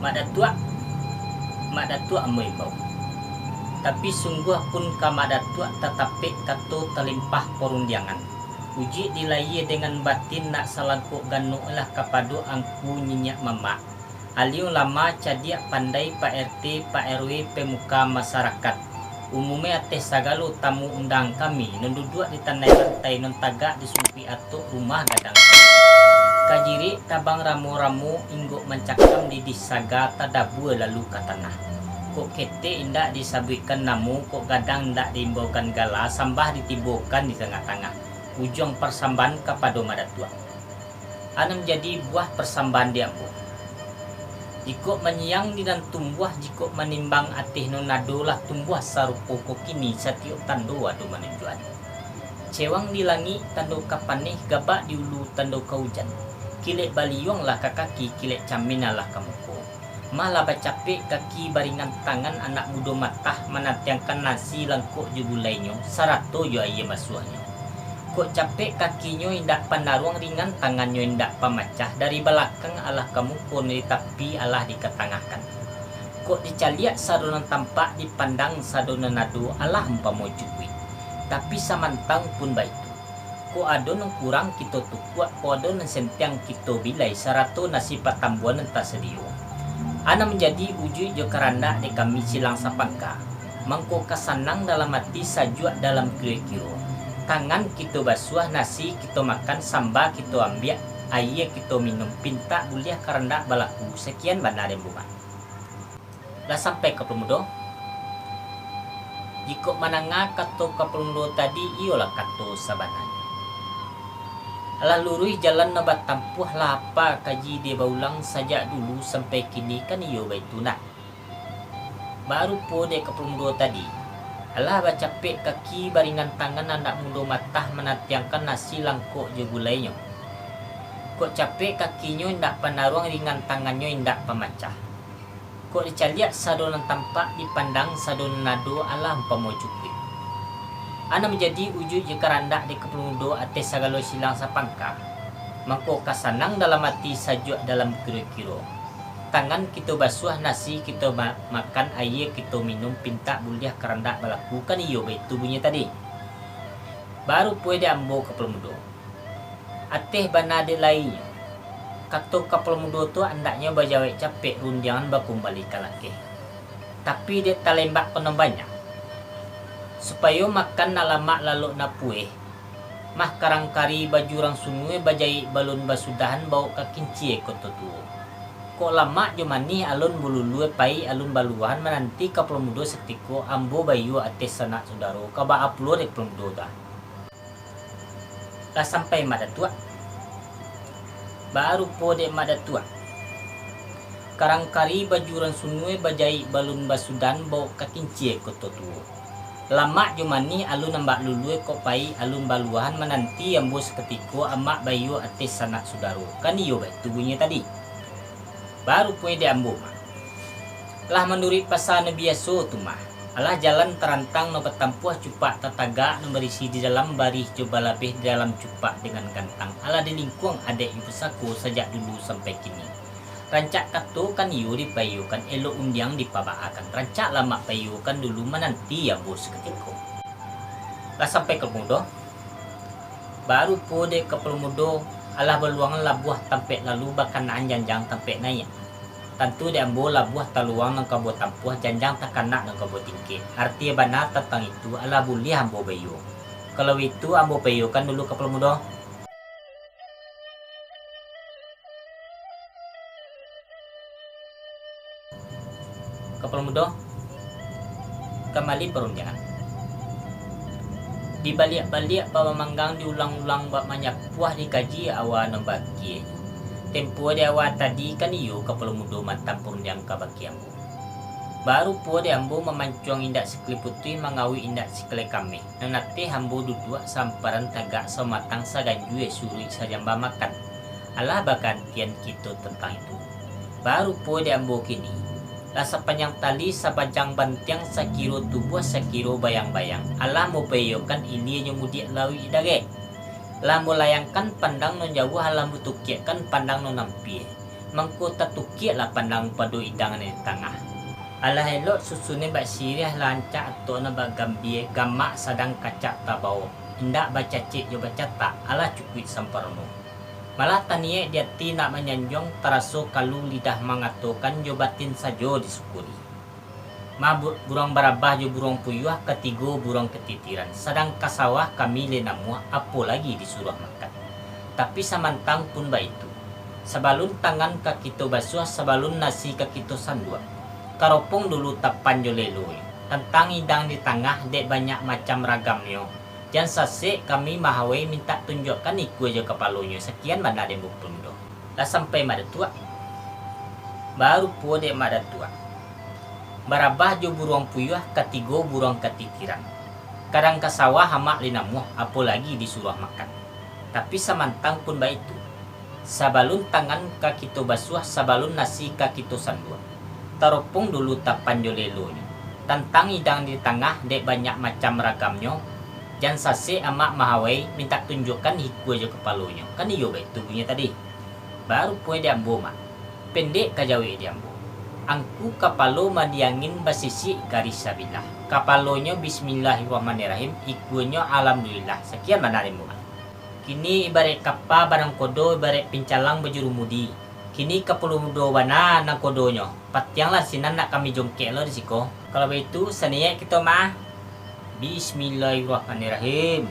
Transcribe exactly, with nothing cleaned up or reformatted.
Mak Datuak, Mak Datuak ambo imbau. Tapi sungguah pun ka Mak Datuak tatapek kato talimpah parundiangan. Ujuik dilayie dengan batin nak salangkok ganuak lah kapado angku niniak mamak, alun lama cadiak pandai Pak R T, Pak R W, pemuka masarakat. Umumnyo ateh sagalo tamu undang kami, nan duduak di tanai lantai, nan tagak di sumpuik atok rumah gadang. Kajirik tabang ramo-ramo, inggok mancakam didih saga, tadabua lalu ka tanah. Kok ketek indak disabuikkan namo, kok gadang indak diimbaukan gala, sambah ditibokan di tangah-tangah ujuang parsambahan kapado Mak Datuak. Anam jadi buah parsambahan di ambo. Jikok manyiang di nan tumbuah, jikok manimbang ateh nan ado, lah tumbuah sarupo ko kini, satiok tando ado manunjuakan. Cewang di langik tando ka paneh, gabak di ulu tando ka ujan. Kilek baliuang lah ka kaki, kilek camin alah ka muko. Malah bacapek kaki baringan tangan anak mudo matah manantiangkan nasi langkok jo gulainyo, sarato jo aia basuahnyo. Kok capek kakinyo indak panaruang, ringan tangannyo indak pamacah, dari balakang alah ka muko, di tapi alah dikatangahkan. Kok dicaliak sado nan tampak, dipandang sado nan ado, alah umpamo cukuik. Tapi samantang pun baitu. Kok ado nan kurang kito tukuak, kok ado nan sentiang kito bilai, sarato nasi patambuan nan tasadio. Anam jadi ujuik jo karandak dek kami silang sapangka. Mangko ka sanang dalam ati, sajuak dalam kiro-kiro. Tangan kito basuah, nasi kito makan, samba kito ambiak, aia kito minum, pintak buliah karandak balaku, sakian bana den bungan. Lah sampai Kapalo Mudo? Jikok mandanga kato Kapalo Mudo tadi, iyolah kato sabananyo. Alah luruih jalan nan batampuah, lah apa kaji dek baulang sajak dulu sampai kini, kan iyo baitu nah. Barupo dek Kapalo Mudo tadi, alah bacapek kaki baringan tangan anak mudo matah manantiangkan nasi langkok jo gulainyo. Kok capek kakinyo indak panaruang, ringan tangannyo indak pamacah. Kok dicaliak sado nan tampak, dipandang sado nan ado, alah umpamo cukuik. Anam jadi ujuik jo karandak dek Kapalo Mudo ateh sagalo silang sapangka. Mangko ka sanang dalam ati, sajuak dalam kiro-kiro. Tangan kito basuah, nasi kito ma-, makan, aia kito minum, pintak buliah karandak balaku, kan iyo baitu bunyinyo tadi. Barupo dek ambo Kapalo Mudo. Ateh bana dek lainyo. Kato Kapalo Mudo tu andaknyo bajawek capek, rundiangan bakumbali ka lakeh. Tapi dek talembak ko nan banyak. Supayo makan nak lamak, lalok nak pueh, mah karang kari bajurang sunui, bajaik balun basudahan, bawok ka kincia koto tuo. Kok lamak jo manih alun balulua, paik alun baluahan, mananti Kapalo Mudo sakutiko, ambo baiyo ateh sanak sudaro, ka baa pulo dek Kapalo Mudo tu ah. Lah sampai Mak Datuak? Barupo dek Mak Datuak. Karang kari bajurang sunui, bajaik balun basudahan, bawok ka kincia koto tuo. Lamak jo manih alun ambo lulua, kok paik alun baluahan, mananti ambo sakutiko, amak baiyo ateh sanak sudaro. Kan iyo baitu bunyinyo tadi. Barupo dek ambo mah. Lah manuruik pasa nan biaso tu mah. Alah jalan tarantang nan batampuah, cupak tatagak nan barisi di dalam, barih jo balabeh di dalam, cupak dengan gantang. Alah dilingkuang adaik jo pusako sajak dulu sampai kini. Rancak kato kan iyo dipaiyokan, elok undiang dipabaakan. Rancak lamak paiyokan dulu, mananti ambo sakutiko. Lah sampai Kapalo Mudo? Barupo dek Kapalo Mudo, alah baluangan labuah tampek lalu, bakanaan janjang tampek naiak. Tantu dek ambo labuah taluang nan ka ambo tampuah, janjang takanak nan ka ambo tingkek. Arati bana tantang itu, alah buliah ambo baiyo. Kalau itu, ambo paiyokan dulu Kapalo Mudo. Kapalo Mudo, kambali parundiangan. Dibaliak-baliak bak mamanggang, diulang-ulang bak manyapuah, dikaji awa nan bakianyo. Tempo di awa tadi kan iyo Kapalo Mudo mantang parundiang ka bakian ambo. Barupo dek ambo mamancuang indak sakali putuih, mangawik indak sakali kameh. Nan ateh ambo duduak samparan tagak, samatang saganjua suruik sajamba makan. Alah bagantian kito tantang itu. Barupo dek ambo kini, lah sapanjang tali, sapanjang bantiang, sakiro tubuah, sakiro bayang-bayang, alah ambo paiyokan ilia nyo mudiak lauik dareh. Lah ambo layangkan pandang nan jauah, alah ambo tukiakkan pandang nan ampia. Mangko tatukiaklah pandang pado idang nan di tangah. Alah elok susunnyo bak siriah, lah rancak atoknyo bak gambia, gamak sadang kacak tabao, indak bacacek jo bacatak, alah cukuik samparono. Malah taniaik di ati nak manyanjuang, taraso kalu lidah mangatokan, jo batin sajo disyukuri. Mah bu-, buruang barabah jo buruang puyuah, katigo buruang katitiran, sadang ka sawah kami lai namuah, apo lagi disuruah makan. Tapi samantang pun baitu, sabalun tangan ka kito basuah, sabalun nasi ka kito sanduak, taropong dulu tapan jo lelonyo, tantang idang di tangah, dek banyak macam ragamnyo, jan sasek kami mahawai, mintak tunjuakkan ikua jo kapalonyo. Sakian bana den bapunyo. Lah sampai Mak Datuak? Barupo dek Mak Datuak, barabah jo buruang puyuah, katigo buruang katitiran, kadang ka sawah amak lai namuah, apo lagi disuruah makan. Tapi samantang pun baitu, sabalun tangan ka kito basuah, sabalun nasi ka kito sanduak, taropong dulu tapan jo lelonyo, tantang idang di tangah, dek banyak macam ragamnyo, jan sasek amak mahawai, mintak tunjuakkan ikua jo kapalonyo. Kan iyo baitu bunyi tadi. Barupo dek ambo, Mak. Pendek ka jawek dek ambo. Angku kapalo mandi angin, basisik garis sabilah. Kapalonyo bismillahirrahmanirrahim, ikuanyo alhamdulillah. Sakian bana dek ambo, Mak. Kini ibaraik kapa banangkodo, ibaraik pincalang bajurumudi. Kini kapalo mudo bana nangkodonyo. Patianglah sinan, nak kami jongkek lo di siko. Kalau baitu, saniaik kito mah. Bismillahirrahmanirrahim.